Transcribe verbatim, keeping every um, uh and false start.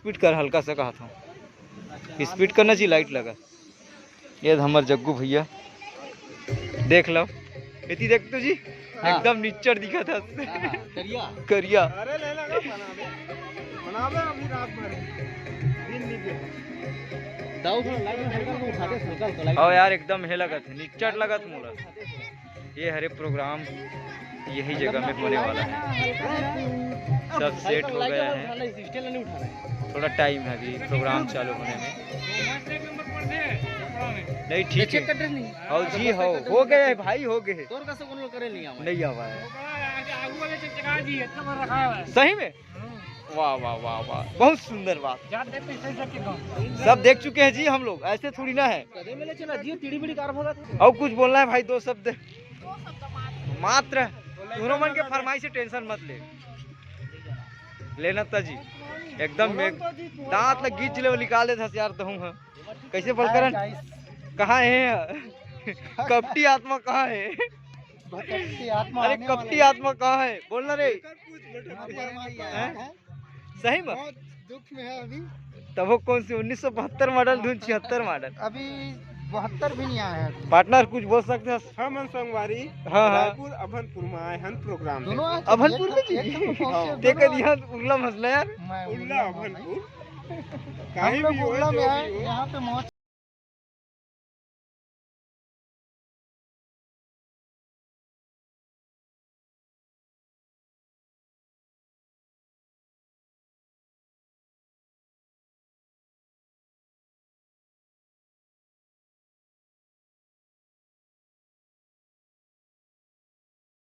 Speed कर, हल्का सा कहा था, स्पीड करना चाहिए, लाइट लगा। ये हमर जग्गू भैया, देख लो, एती देख तो जी, हाँ। एकदम निच्चर दिखा था। हाँ, हाँ, करिया। करिया। अरे ले लगा, बनावे, बनावे अभी रात भर, दिन निकले। दाऊ थोड़ा लाइट में हल्का सा उठा दे, हल्का सा लाइट। और यार एकदम हे लगत है, निच्चर लगत मोला। ये हरे प्रोग्राम यही जगह में होने वाला है। सब सेट हो गया है, थोड़ा टाइम है अभी प्रोग्राम चालू होने में। नहीं, ठीक है। और जी हो, हो गए है भाई, हो गए है। नहीं आवा है। सही में? वाह, वाह, वाह, वाह, बहुत सुंदर बात। सब देख चुके हैं जी हम लोग, ऐसे थोड़ी ना है। और कुछ बोलना है भाई, दो शब्द मात्र। दोनों मन के फरमाइश से टेंशन मत ले, लेना ता जी। एकदम में दांत लग गीच ले निकाल देत हस यार, तहूं ह। कैसे बलकरन? कहाँ है? कपटी आत्मा कहाँ है? भटकती आत्मा अरे, आने वाला कपटी है। आत्मा कहाँ है? बोलना रे। हाँ, हाँ, हाँ, हैं? हाँ। सही में? बहुत दुख में है अभी। तब वो कौन सी उन्नीस सौ बहत्तर मॉडल धुन छिहत्तर मॉडल? अभी बहत्तर भी नहीं आया है अभी। पार्टनर कुछ बोल सकते हैं? हमन संगवारी हाँ, हाँ। रायपुर अभनपुर में आए हन प्रोग्राम दोनों देखे। आज अभनपुर एक में जी? एक तो पहुंचे हाँ। दोनों देख आज। यहाँ उर्ला मसला यार। मैं उर्ला उर्ला अभनपुर। हम कहीं लोग भी हो, उर्ला जो में भी आए, हो। यहाँ पे मौज